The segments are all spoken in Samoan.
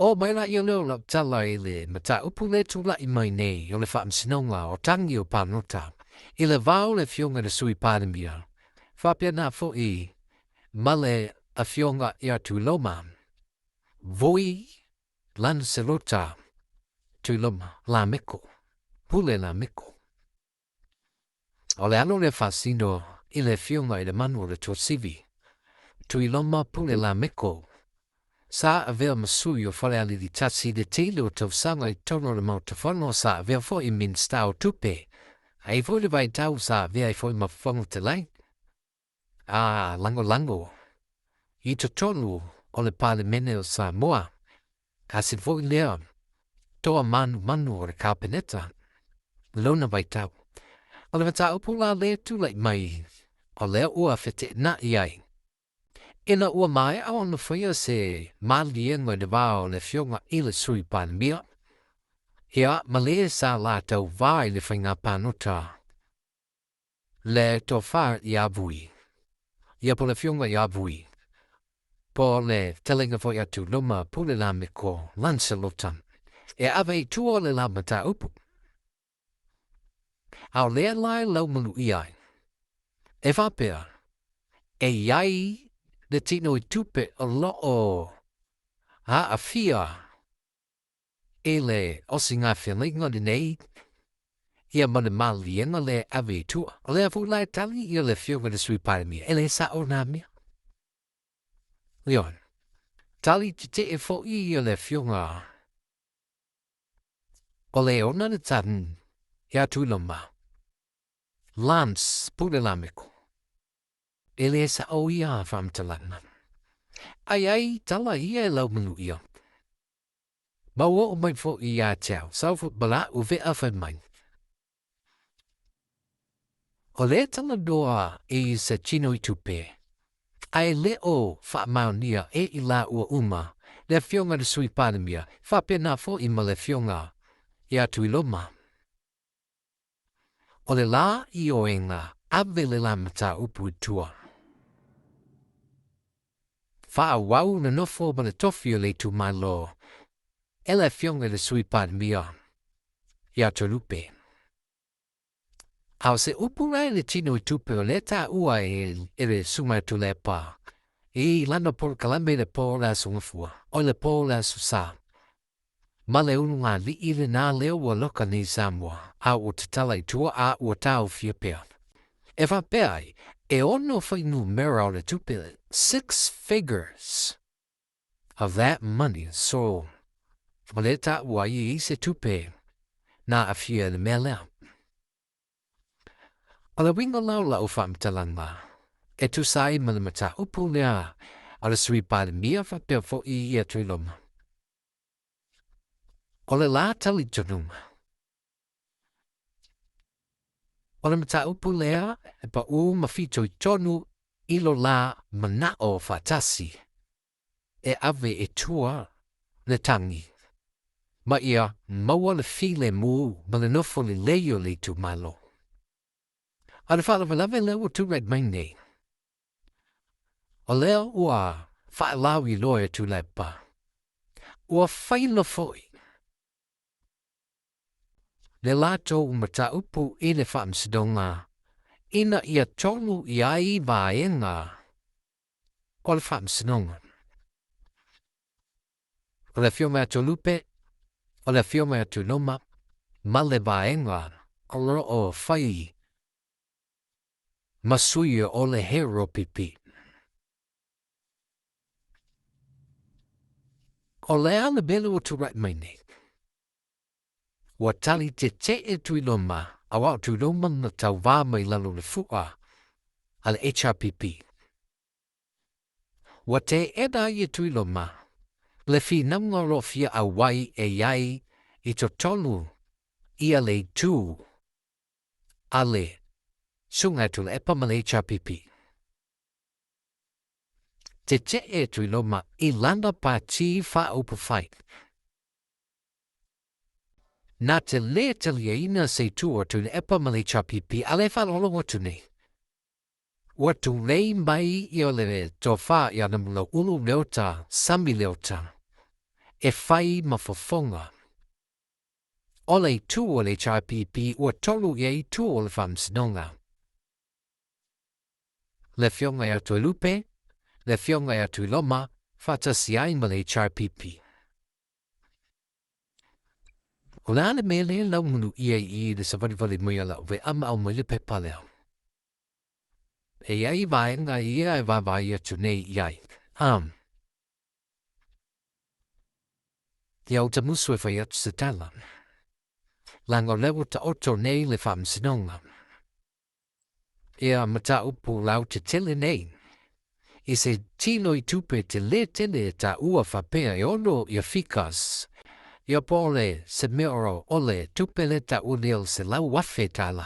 Oo mai laia lea o lau tala i le mataupu lea e tulai mai nei o le Faamasinoga o Tagi o Palota i le va o le Afioga i le Sui Palemia faapena foi ma le Afioga ia Tuiloma Vui Lancelota Tuiloma Lameko, Pule Lameko. O le alo lea faasino i le Afioga i le Manu o le Tuasivi, Tuiloma Pule Lameko, sa avea ma sui o Falealili 1 i le tele o tausaga i totonu o le Maota Fono, sa avea foi i Minisita o Tupe, a i foi le vaitau sa avea ai foi ma Fofoga Fetalai, a lagolago i totonu o le Palemene o Samoa. Tasi foi lea toa manumanu o le Kapeneta i lona vaitau. O le mataupu la lea e tulai mai, o lea ua feteenai ai, ina ua maea ona faia se maliega i le va o le Afioga i le Sui Palemia, ia, ma le sa latou va i le faiga palota le Tofa ia Vui, ia po o le Afioga ia Vui, po o le fetalaiga foi a Tuloma Pule Lameko Lancelota, e ave i tua le la mataupu. A o lea la e laumaluia ai, e faapea, e i ai le tino i tupe o lo o aafia i le osigafeagaiga lenei, ia ma le maliega lea e ave i tua. O lea foi la e tali ia le Afioga i le Sui Palemia, e le sa'o nā mea. Ioe. Tali tetee foi ia le Afioga o le ona le tali ia Tuiloma, Lance Pule Lameko. E le sa'o ia faamatalaga. Ai ai tala ia e laumaluia. Ma ua oo mai foi ia te au, sau foi ma la'u vea fai mai. O lea talanoa i se tino i tupe, ae le o faamaonia e i laua uma le Afioga i le Sui Palemia, faapena foi ma le Afioga ia Tuiloma. O le la ioega ave le la mataupu i tua. Faaauau le nofo ma le tofi o le itumalo e le Afioga i le Sui Palemia ia Toelupe. A o se upu la i le tino i tupe o lea taua e le Susuga ia Tuilaepa i lana polokalame i le po o le Aso Gafua, o le po o le Aso Sa, ma le ulugalii lena lea ua loka nei i Samoa, a ua tatala i tua a ua taofia pea. E faapea ai, e ono fuainumera o le tupe, six figures of that money, so o lea taua ai e i se tupe na aafia i le mea lea. O le uiga la o lau faamatalaga, e tusa ai ma le mataupu lea a le Sui Palemia faapea foi ia Tuiloma. O le la talitonuga, o le mataupu lea e pau ma fitoitonu i lo la manao faatasi e ave i tua le tagi, ma ia maua le filemu ma le nofo lelei o le itumalo. A o le faalavelave lea ua tulai mai nei, o lea ua faalauiloa e Tuilaepa, ua faila foi le latou mataupu i le Faamasinoga ina ia tonu i ai vaega o le Faamasinoga. O le Afioga ia Toelupe, o le Afioga ia Tuiloma ma le vaega o lo o fai ma sui o le HRPP. O le a le mea lea ua tulai mai nei? Ua tali tetee Tuiloma, aua o Tuiloma na tauva mai lalo o le fua a le HRPP. Ua teena ai e Tuiloma le finauga o lo o fia auai e i ai i totonu ia le itu a le Susuga ia Tuilaepa ma le HRPP. Tetee Tuiloma i lana pati faaupufai. Na te lē taliaina se itu o Tuilaepa ma le HRPP a lea e faalogologo atu nei. Ua tulei mai ia le tofa ia Namulauulu Leota Sami Leota. e fai ma fofoga. O le itu o le HRPP ua tolu ia itu o le Faamasinoga. Le Afioga ia Toelupe, le Afioga ia Tuiloma faatasi ai ma le HRPP. O le a le mea lea e laumanuia i i le savalivali mai o lau ve'a ma aumai le pepa lea? E i ai vaega ia e vaavaai atu nei i ai. Um. Ia ou tamusu e fai atu se tala. Leaga o lea ua taoto nei le Faamasinoga. Ia mataupu lautetele nei i se tino i tupe telē tele e taua faapea e ono ia ficas ia po o le se mea o le tupe le taua nei o le $100,000.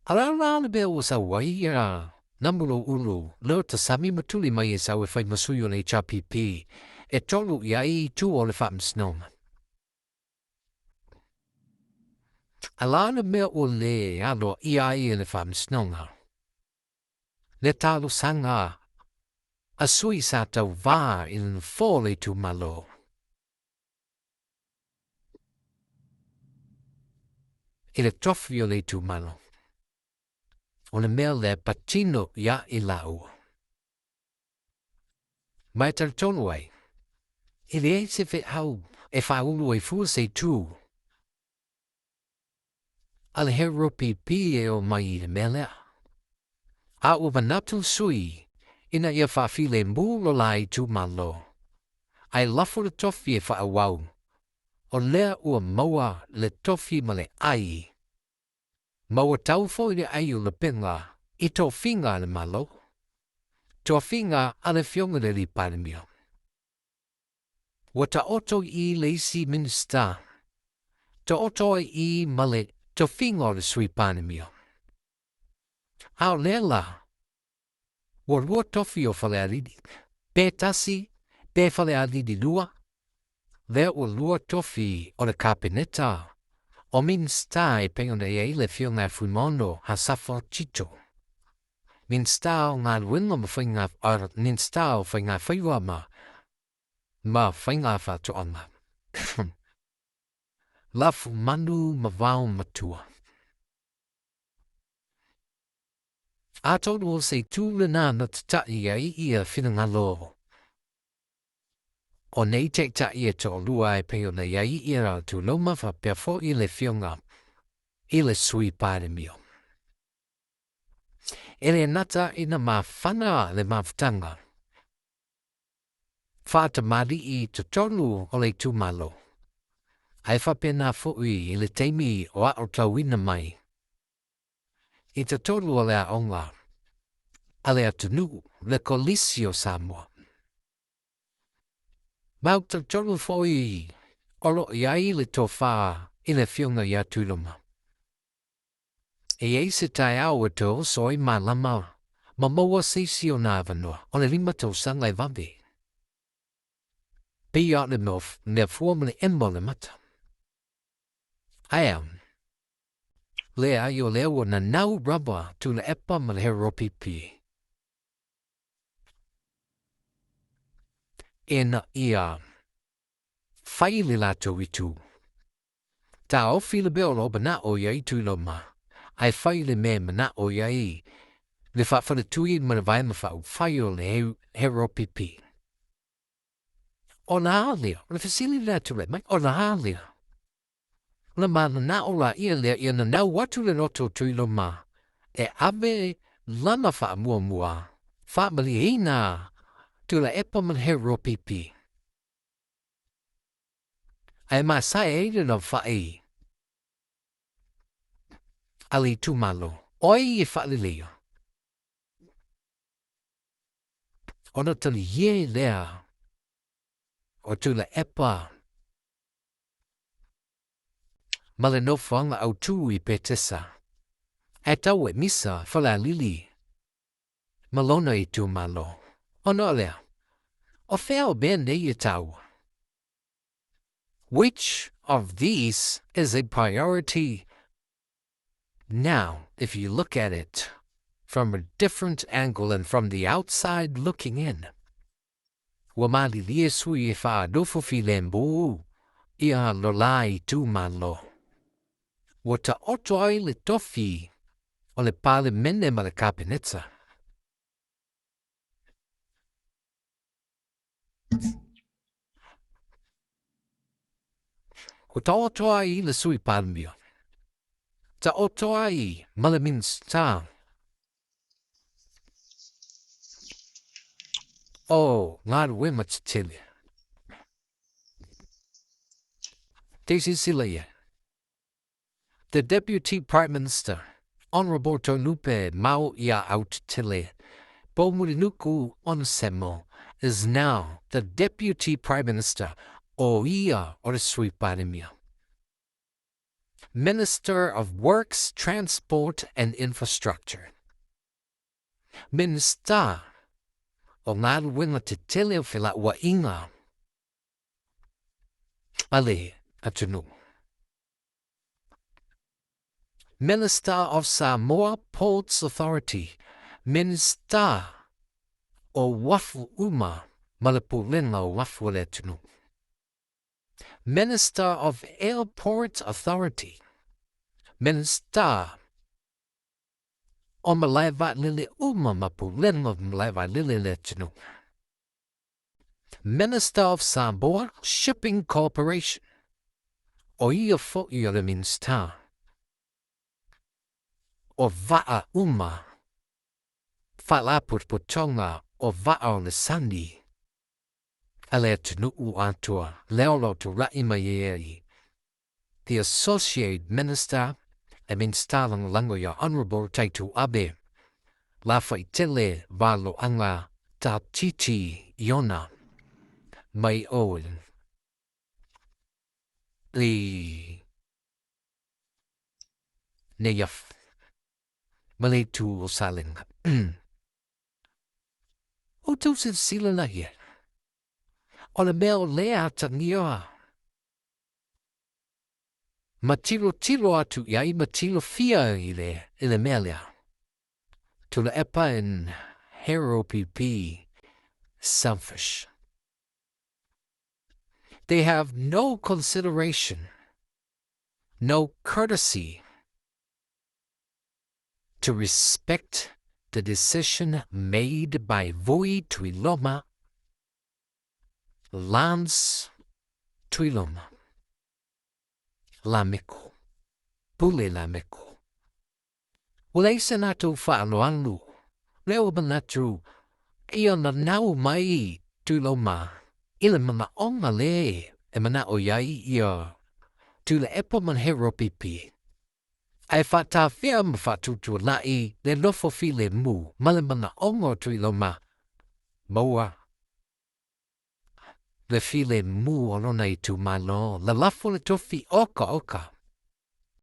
A o le a le mea ua sau ai ia Namulau'ulu Lota Sami ma tuli mai e sau e fai ma sui o le HRPP e tolu i ai i tua o le Faamasinoga. A o le a le mea ua lē aloaia ai e le Faamasinoga le talosaga a sui sa tauvā i le nofoa o le itumalo? I le tofi o le itumalo, o le mea lea e patino iā i lāua. Ma e talitonu ai, e leai se feau e faaulu ai fua se itu a le HRPP e oo mai i le mea lea. A ua manatu le sui ina ia faafilemu lo la itumalo, ae lafo le tofi e faaauau, o lea ua maua le tofi ma le ai. Ma ua tau foi le ai o lapega i tofiga a le Malo, tofiga a le Afioga i le Alii Palemia. Ua taoto i i le isi Minisita, taoto ai i i ma le tofiga o le Sui Palemia. A o lea la, ua lua tofi o Falealili, pe tasi, pe Falealili lua, lea ua lua tofi o le Kapeneta, o Minisita e pei ona i ai le Afioga ia Fuimaono Asafo Tito, Minisita o Galuega ma Faiga, Minisita o Faigafaiva ma ma Faiga Faatoaga. Lafumanu ma Vao Matua. Atonu o se itu lena na tataʻi ai ia finagalo o nei taitai e toalua e pei ona i ai ia Tuiloma faapea foi le Afioga i le Sui Palemia. E le nata ina mafana le mafutaga faatamalii i totonu o le itumalo, ae faapena foi i le taimi o aotauina mai i totonu o le aoga a le atunuu, le Kolisi o Samoa. Ma ou talitonu foi o lo o i ai le tofa i le Afioga ia Tuiloma. E i ai se taeao e toe oso ai malama ma maua se isi o nā avanoa o le 5 tausaga e vave. Pei lava o le mea fua ma le ema o le mata. Ae a? Leai, o lea ua nanau lava Tuilaepa ma le HRPP ina ia fai le latou itu. Taofi le mea o lo o mana'o i ai Tuiloma, ae fai le mea e mana'o i ai le Faafaletui ma le Vaega Faaupufai o le HRPP. O le a lea? O le fesili lea e tulai mai, o le a lea? Ona mananao laia lea ia nanau atu le loto o Tuiloma e ave lana faamuamua faamalieina Tuilaepa ma le HRPP. Ae masae ai le laufai a le itumalo, o ai e faaleleia? Ona talie lea o Tuilaepa ma le nofoaga autu i Petesa, ae tau e misa Falealili ma lona itumalo. Ona o lea, o fea o mea nei e taua? Which of these is a priority now, if you look at it from a different angle and from the outside looking in? Ua malilie sui e faanofo filemu ia lo la itumalo. Ua taoto ai le tofi o le Palemene ma le Kapeneta. Ua taoto ai le Sui Palemia. Taoto ai ma le Minisita o Galuega Tetele. Te silasila ia. The Deputy Prime Minister, Honourable Tonupe Mau Ia Autele, Poumulinuku Onesemo, is now the Deputy Prime Minister o ia o le Sui Palemia. Minister of Works, Transport and Infrastructure. Minisita o Galuega Tetele o Felauaiga a le atunuu. Minister of Samoa Ports Authority, Minisita o Uafu Uma ma le Pulega o Uafu o le Atunuu. Minister of Airport Authority, Minisita o Malae Vaalele Uma ma Pulega o Malae Vaalele a le Atunuu. Minister of Samoa Shipping Corporation, o ia foi o le Minisita o Vaa Uma, Faalapotopotoga o Vaa o le Sani a le Atunuu Atoa, lea o lo o tulai mai ai The Associate Minister e Minisita Lagolago ia Honourable Taitu Abe Lafaitele Valoaga Tatiti Iona mai o le nei ma le itu o Salega. Outou silasila laia, o le mea o lea atagia ma tilotilo atu i ai ma tilofia i le, i le mea lea. Tuilaepa and Hairopipi selfish. They have no consideration, no courtesy to respect the decision made by Vui Tuiloma, Lance Tuiloma, Lameko, Pule Lameko. Ua leai se latou faaaloalo, lea ua manatu ia nanau mai Tuiloma i le manaoga lea e manao i ai ia Tuilaepa ma Heropipi. Ae faatafea ma faatuatuanai le nofo filemu ma le manaoga o Tuiloma maua le filemu o lona itumalo, lalafo le tofi okaoka.